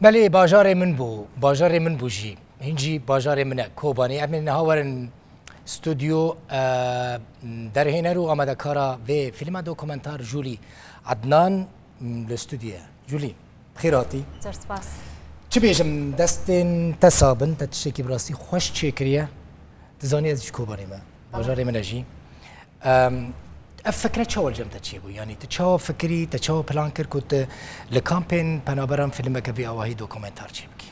Belê bajarê min bû, bajarê min bû jî. Hîn jî bajarê min e Kobanê. Em ê niha werin stûdyo derhêner û amadekara vê fîlma dokumentar Jûlî Ednan li stûdyo ye. Jûlî, xêr hatî. Zor spas. Çi bêjim destên te sabin, te tiştekî bi rastî xweş çêkiriye. Tu zanî ez ji Kobanê me, bajarê min e jî. Ev fikre çawa li cem te çêbû? Yanî tu çawa fikirî, te çawa plan kir ku tu li kampên penaberan fîlmeke vî awahî dokumentar çêbikî?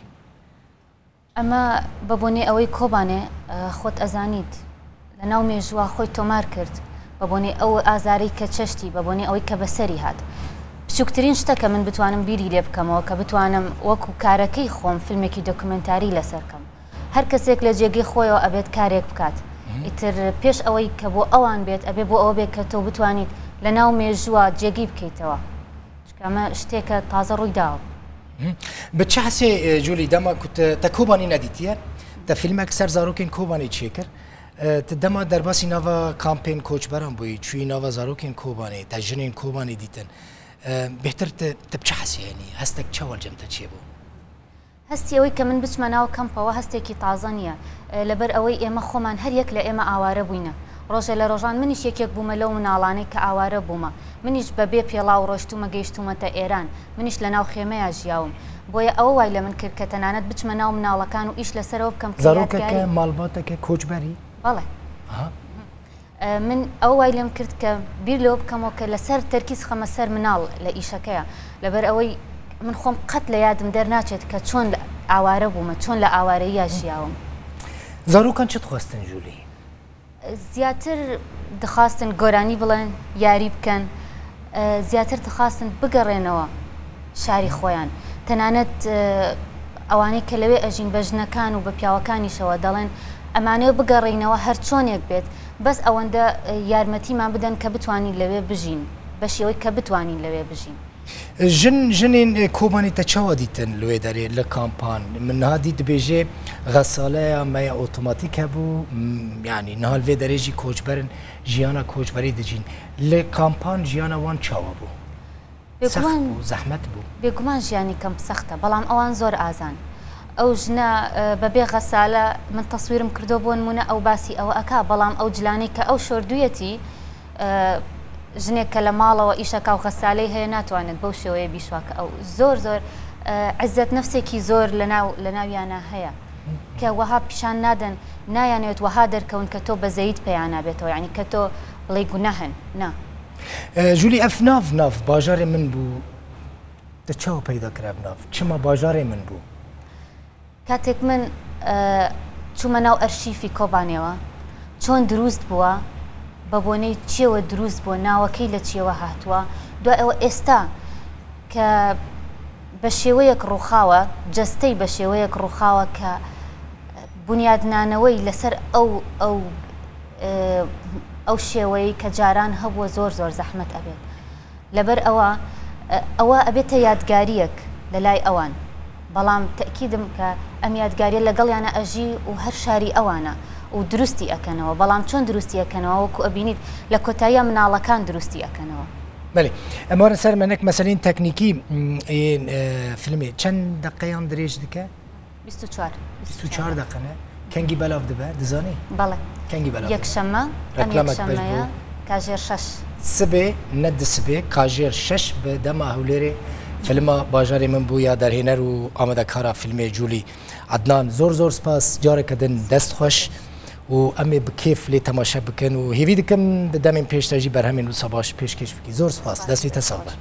Eme bi bonê ewey Kobanê xwet ezanît li naw mêjûwa xwey tomar kird, bi bonê ew azarey ke çeştî, bi bonê ewey ke beserî hat. Biçûktirîn şte ke min bitwanim bîrî lê bikemewe ke bitwanim wekû karekey xwem fîlmekî dokumentarî leser kem. هەر کەسێک لە جێگەی خۆیەوە ئەبێت کارێک بکات ئیتر پێش ئەوەی کە بۆ ئەوان بێت ئەبێ بۆ ئەوە بێت کە تۆ بتوانیت لە ناو مێژووە جێگەی بکەیتەوە چونکە ئەمە شتێکە تازە ڕووی داوە. Bi çi hesê Jûlî dema ku te Kobanî nedîtiye, te fîlmek ser zarokên Kobanî çêkir. Tu dema derbasî nava kampên koçberan bûyî, çûyî nava zarokên Kobanê, te jinên Kobanê dîtin. Bêhtir tu bi çi hesê henî? Hestek çawa li cem te çêbû? هەستی ئەوەی کە من بچمە ناو کەمپەوە هەستێکی تازە نییە، لەبەر ئەوەی ئێمە خۆمان هەر یەک لە ئێمە ئاوارە بووینە. ڕۆژێ لە ڕۆژان منیش یەکێک بوومە لەو مناڵانەی کە ئاوارە بوومە. منیش بە بێ پێڵاو ڕۆیشتوومە گەیشتوومەتە ئێران. منیش لە ناو خێمەیا ژیاوم. بۆیە ئەوە وای لە من کرد کە تەنانەت بچمە ناو مناڵەکان و ئیش لەسەرەوە بکەم کە زارۆکەکە یادگاری. ماڵباتەکە کۆچبەری؟ بەڵێ. ئەها. من ئەوە وای لێم کرد کە بیر لەوە بکەمەوە کە لەسەر تەرکیز خەمە سەر مناڵ لە ئیشەکەیە لەبەر ئەوەی من خۆم قەت لە یادم دەرناچێت کە چۆن ئاوارە بوومە چۆن لە ئاوارەیە ژیاوم. زارۆکان چت خواستن جولی؟ زیاتر دخواستن گۆرانی بڵێن یاری بکەن زیاتر دخواستن بگەڕێنەوە شاری خۆیان تەنانەت ئەوانەی کە لەوێ ئەژین بە ژنەکان و بە پیاوەکانیشەوە دەڵێن ئەمانەوێ بگەڕێینەوە هەرچۆنێک بێت بەس ئەوەندە یارمەتیمان بدەن کە بتوانین لەوێ بژین بە شێوەی کە بتوانین لەوێ بژین. ژن ژنên Kobanê te çawa dîtin li wê derê li kampan? Min niha dît dibêje xesaleya me ya otomatîk hebû yanî niha li vê derê jî koçber in jiyana koçberî dijîn. Li kampan jiyana wan çawa bû? سەخت بوو زەحمەت بوو. بێگومان ژیانی کەمپ سەختە بەڵام ئەوان زۆر ئازان ئەو ژنە بەبێ غەسالە من تەسویرم کردو بۆ نمونە ئەو باسی ئەوە ئەکا بەڵام ئەو جلانەی کە ئەو شۆردویەتی ژنێک کە لە ماڵەوە ئیشەکا و غەسالەی هەیە ناتوانێت بەو شێوەیە بیشوا کە ئەو زۆر زۆر عزەت نەفسێکی زۆر لەناو لەناویانە هەیە کە وەها پیشان نادەن نایانەوێت وەها دەرکەون کە تۆ بەزەیت پێیانە بێتەوە یعنی کە تۆ بڵێی گوناهن نا. جولی ئەف ناڤ ناڤ باژارێ من بوو دە چاوە پەیدا کرا ئەڤ ناڤ چما باژارێ من بوو؟ کاتێک من چوومە ناو ئەرشیفی کۆبانێوە چۆن دروست بووە بە بۆنەی چیەوە دروست بووە ناوەکەی لە چیەوە هاتووە دوای ئەوە ئێستا کە بە شێوەیەک ڕووخاوە جەستەی بە شێوەیەک ڕووخاوە کە بونیادنانەوەی لەسەر ئەو ئەو ئەو شێوەیەی کە جاران هەبووە زۆر زۆر زەحمەت ئەبێت لەبەر ئەوە ئەوە ئەبێتە یادگاریەک لە لای ئەوان بەڵام تەکیدم کە ئەم یادگاریە لەگەڵیانە ئەژی و هەر شاری ئەوانە و دروستی ئەکەنەوە بەڵام چۆن دروستی ئەکەنەوە وەکو ئەبینیت لە کۆتاییە مناڵەکان دروستی ئەکەنەوە. بەێ ئەمارە سەر منێک مەسەلین تەکنیکی فیلمێ چەند دقەیان درێژ دکە؟ 24 24 دقە نە؟ کەنگی بەلاڤ دبە دزانی؟ بەڵێ کەنگی بەلاڤ یەکشەممە ئەم یەکشەممەیە کاژێر شەش. سبێ نە دسبێ کاژێر شەش bi dema Hewlêrê filma Bajarê Min bû ya derhêner û amadekara filmê Jûlî Ednan. Zor zor spas careke din dest xweş û em ê bi kêf lê temaşe bikin û hêvî dikim di demên pêş de jî berhemên wisa baş pêşkêş bikî. Zor spas destê te sax be.